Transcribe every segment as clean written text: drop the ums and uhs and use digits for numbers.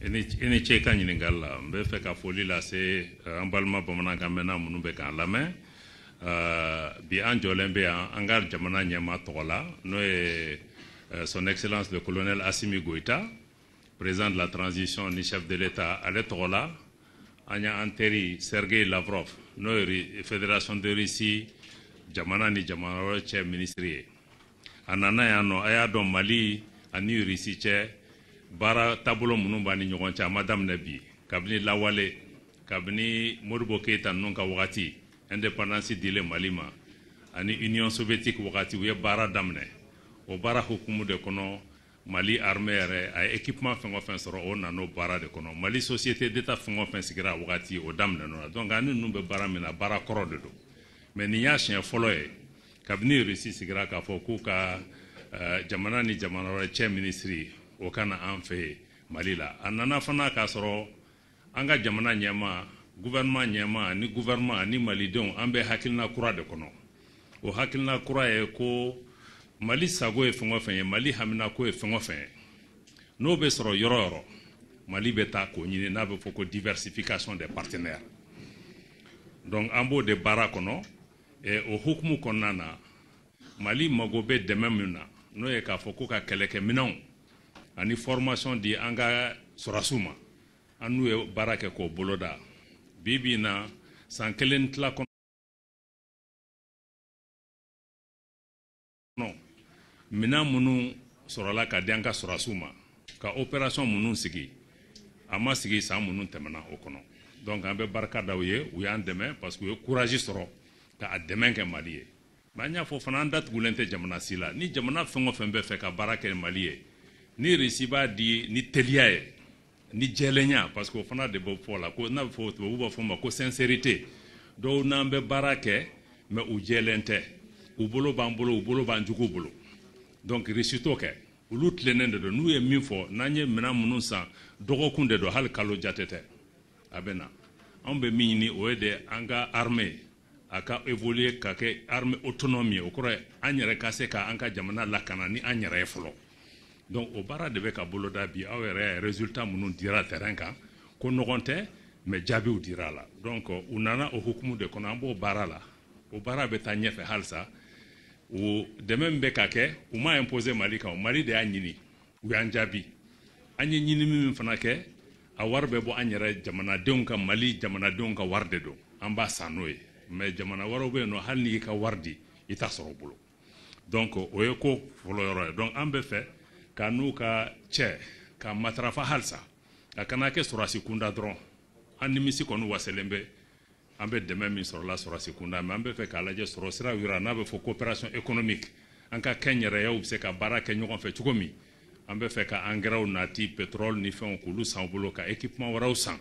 I ni ce ka ɲininkali la. N bɛ fɛ ka foli lase an balima bamanankan mɛnna minnu bɛ k'an lamɛn bi. An jɔlen bɛ yan an ka jamana ɲɛmaa tɔgɔ la, n'o ye Son Excellence le colonel Assimi Goïta, président de la transition ni chef de l'État. Ale tɔgɔ la, an y'an teri Sergei Lavrov, n'o ye Fédération de Russie jamana ni jamana wɛrɛ cɛ ministre ye, a nana yan nɔ. A y'a dɔn, Mali ani Russie cɛ, baara taabolo minnu b'a ni ɲɔgɔn cɛ, a ma daminɛ bi. Kabini lawale, kabini Modibo Keyita ninnu ka wagati, indépendance dilen Mali ma, ani Union soviétique wagati, u ye baara daminɛ. O baara hukumu de kɔnɔ, Mali armée yɛrɛ a ye équipement fɛn o fɛn sɔrɔ, o nana o baara de kɔnɔ. Mali société d'État fɛn o fɛn sigira a wagati, o daminɛ la. Donc an ni ninnu bɛ baara min na, baara kɔrɔ de don. Mais nin y'a siɲɛ fɔlɔ ye kabini Russie sigira k'a fɔ k'u ka jamana ni jamana wɛrɛ cɛ minisiri, o ka na an fɛ yen Mali la. A nana fana k'a sɔrɔ an ka jamana ɲɛmaa, gouvernement ɲɛmaa ni gouvernement ani malidenw, an bɛ hakilina kura de kɔnɔ. O hakilina kura ye ko Mali sago ye fɛn o fɛn ye, Mali haminako ye fɛn o fɛn ye, n'o bɛ sɔrɔ yɔrɔ o yɔrɔ, Mali bɛ taa k'o ɲini, n'a bɛ fɔ ko diversification des partenaires. Donc an b'o de baara kɔnɔ. O hukumu kɔnɔna na, Mali mago bɛ dɛmɛ min na, n'o ye k'a fɔ ko ka kɛlɛkɛminɛnw ani formation di an ka sɔrɔdasiw ma, an n'u ye baara kɛ k'o boloda. Bi bi in na, san kelen tila kɔnɔ, minɛn minnu sɔrɔla ka di an ka sɔrɔdasiw ma, ka opération minnu sigi, a ma sigi san minnu tɛmɛna o kɔnɔ. Donc an bɛ barika da u ye, u y'an dɛmɛ, parce que u ye courage sɔrɔ ka dɛmɛ kɛ Mali ye. Mais an y'a fɔ fana, an datugulen tɛ jamana si la. Ni jamana fɛn o fɛn bɛ fɛ ka baara kɛ Mali ye, ni Russie b'a di ni teliya ye, ni jɛlenya, parce que o fana de bɛ fɔ la ko n'a bɛ fɔ, tubabu b'a fɔ ma ko sincérité. Dɔw n'an bɛ baara kɛ, mais u jɛlen tɛ, u bolo b'an bolo, u bolo b'an jugu bolo. Donc Russie t'o kɛ, olu tilennen de don. N'u ye min fɔ, n'an ye minɛn minnu san, dɔgɔkun de don, hali kalo jate tɛ, a bɛ na. Anw bɛ min ɲini, o ye de an ka armée a ka évoluer ka kɛ armée autonome ye. O kɔrɔ ye an yɛrɛ ka se ka an ka jamana lakana ni an yɛrɛ ye fɔlɔ. Donc o baara de bɛ ka boloda bi. Aw yɛrɛ ye résultat minnu dira terrain kan, ko ɲɔgɔn tɛ, mais jaabiw dira a la. Donc u nana o hukumu de kɔnɔ, an b'o baara la, o baara bɛ taa ɲɛfɛ halisa. O dɛmɛ min bɛ ka kɛ, u ma imposer Mali kan, Mali de y'a ɲini, u y'an jaabi. An ye ɲini min fana kɛ, a wari bɛ bɔ an yɛrɛ jamanadenw ka, Mali jamanadenw ka wari de don, an b'a san n'o ye. Mais jamana wɛrɛw bɛ yen nɔ, hali n'i y'i ka wari di, i t'a sɔrɔ u bolo. Donc o ye ko fɔlɔ yɔrɔ ye. Donc an bɛ fɛ ka n'u ka cɛ ka matarafa halisa, a kana kɛ sɔrɔdasi kunda dɔrɔn. An nimisi kɔni waselen bɛ, an bɛ dɛmɛ min sɔrɔla sɔrɔdasi kunda, mais an bɛ fɛ k'a lajɛ sɔrɔ sira yira, n'a bɛ fɔ coopération économique, an ka kɛnyɛrɛyew bɛ se ka baara kɛ ɲɔgɔn fɛ cogo min. An bɛ fɛ ka engrais nati, pétrole ni fɛnw, k'olu san u bolo, ka équipement wɛrɛw san,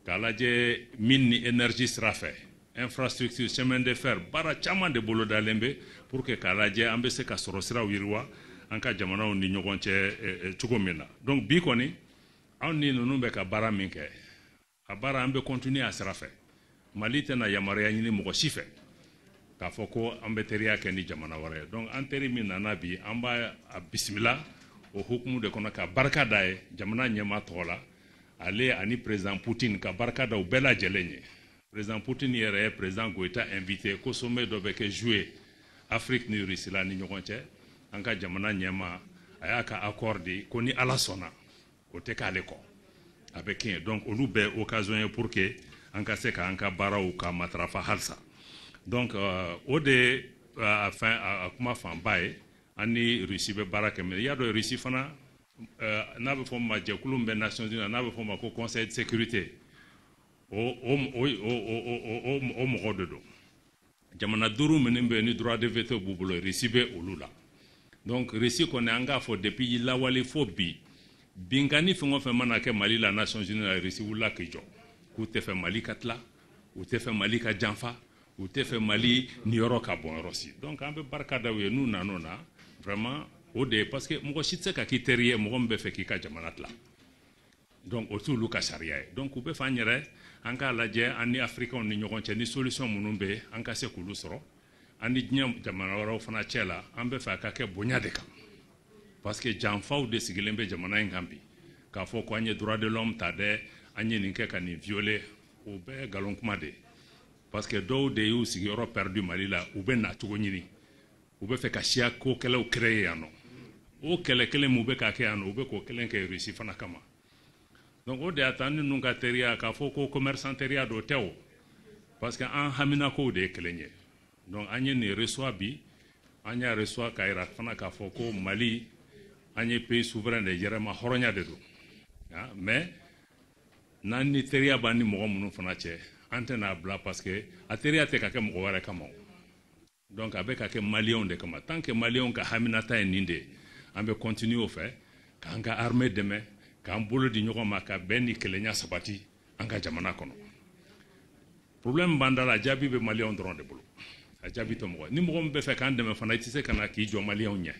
k'a lajɛ mine ni énergie sira fɛ, infrastructure, chemin de fer, baara caman de bolodalen bɛ pour que k'a lajɛ an bɛ se ka sɔrɔ siraw yiriwa an ka jamanaw ni ɲɔgɔn cɛ cogo min na. Donc bi kɔni, anw ni ninnu bɛ ka baara min kɛ, a baara an bɛ continuer a sira fɛ. Mali tɛna yamaruya ɲini mɔgɔ si fɛ k'a fɔ ko an bɛ teriya kɛ ni jamana wɛrɛ ye. Donc an teri min nana bi, an b'a a bisimila o hukumu de kɔnɔ, ka barika da ye jamana ɲɛmaa tɔgɔ la, ale ani président Poutine, ka barika da u bɛɛ lajɛlen ye. Président Poutine yɛrɛ ye président Goïta invité ko sommet dɔ bɛ kɛ juillet, Afrique ni Russie la ni ɲɔgɔn cɛ. An ka jamana ɲɛmaa a y'a ka accord di ko ni Ala sɔnna, o tɛ k'ale kɔ, a bɛ kɛ yen. Donc olu bɛɛ occasion ye pour que an ka se k'an ka baaraw ka matarafa halisa. Donc o de a fɛn a kuma fanba ye. An ni Russie bɛ baara kɛ, mais i y'a dɔn, Russie fana, n'a bɛ fɔ o ma jɛkulu min bɛ Nations Unies, n'a bɛ fɔ o ma ko Conseil de sécurité, o mɔgɔw de don. Jamana duuru minnu bɛ yen ni droit de veto b'u bolo, Russie bɛ olu la. Donc Russie kɔni, an k'a fɔ depuis lawale fo bi, binkanni fɛn o fɛn mana kɛ Mali la Nations Unies la, Russie wulila k'i jɔ k'u tɛ fɛ Mali ka tila, u tɛ fɛ Mali ka janfa, u tɛ fɛ Mali niyɔrɔ ka bɔn yɔrɔ si. Donc an bɛ barika da u ye n'u nan'o na vraiment. O de ye, parce que mɔgɔ si tɛ se ka k'i teri ye mɔgɔ min bɛ fɛ k'i ka jamana tila. Donc o t'olu ka sariya ye. Donc u bɛ fɛ an yɛrɛ an k'a lajɛ an ni Africains ni ɲɔgɔn cɛ, ni solution minnu bɛ yen, an ka se k'olu sɔrɔ. An ni diɲɛ jamana wɛrɛw fana cɛ la, an bɛ fɛ a ka kɛ bonya de kan, parce que janfaw de sigilen bɛ jamana in kan bi. K'a fɔ ko an ye droit de l'homme ta dɛ, an ye nin kɛ ka nin violer, o bɛɛ ye nkalon kuma de ye, parce que dɔw de y'u sigiyɔrɔ perdu Mali la. U bɛ na cogo ɲini, u bɛ fɛ ka siya ko kɛlɛw créer yan nɔ. O kɛlɛ kelen mun bɛ ka kɛ yan nɔ, u bɛ k'o kelen kɛ Russie fana kama. Donc o de y'a to an ni ninnu ka teriya, k'a fɔ ko commerçant teriya don, tɛ o, parce que an haminakow de ye kelen ye. Donc an ye nin reçoit bi, an y'a reçoit k'a yira fana k'a fɔ ko Mali, an ye pays souverain de, yɛrɛma hɔrɔnya de don. Mais n'an ni teriya b'an ni mɔgɔ minnu fana cɛ, an tɛna bila, parce que a teriya tɛ ka kɛ mɔgɔ wɛrɛ kama o. Donc a bɛ ka kɛ Maliyɛnw de kama. Tant que Maliyɛnw ka haminata ye nin de ye, an bɛ continuer o fɛ, k'an ka armée dɛmɛ, k'an bolo di ɲɔgɔn ma, ka bɛn ni kelenya sabati an ka jamana kɔnɔ. Problème b'an da la, a jaabi bɛ Maliyɛnw dɔrɔn de bolo, a jaabi tɛ mɔgɔ. Ni mɔgɔ min bɛ fɛ k'an dɛmɛ fana, i tɛ se ka na k'i jɔ Maliyɛnw ɲɛ,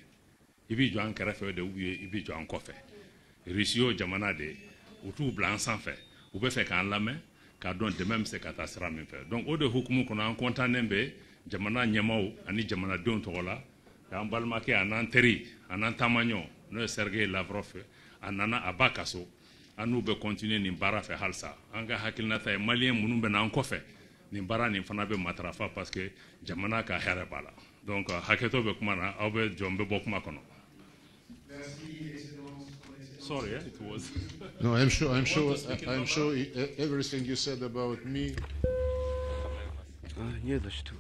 i b'i jɔ an kɛrɛfɛ de ou bien i b'i jɔ an kɔfɛ. Russie y'o jamana de ye, u t'u bila an sanfɛ, u bɛ fɛ k'an lamɛn, k'a dɔn dɛmɛ bɛ se ka taa sira min fɛ. Donc o de hukumu kɔnɔ, an kɔntannen bɛ jamana ɲɛmaaw ani jamanadenw tɔgɔ la k'an balimakɛ, a n'an teri, a n'an taamaɲɔ, n'o ye Sergei Lavrov, a nana a ba kaso. An n'u bɛ continuer nin baara fɛ halisa. An ka hakilinata ye, Maliyɛn minnu bɛ na an kɔfɛ, nin baara nin fana bɛ matarafa, parce que jamana ka hɛrɛ b'a la. Donc hakɛto bɛ kuma na, aw bɛ jɔ, n bɛ bɔ kuma kɔnɔ. Sorry, it was. No, I'm sure. I'm sure. I'm sure everything you said about me. A, nie da się tu.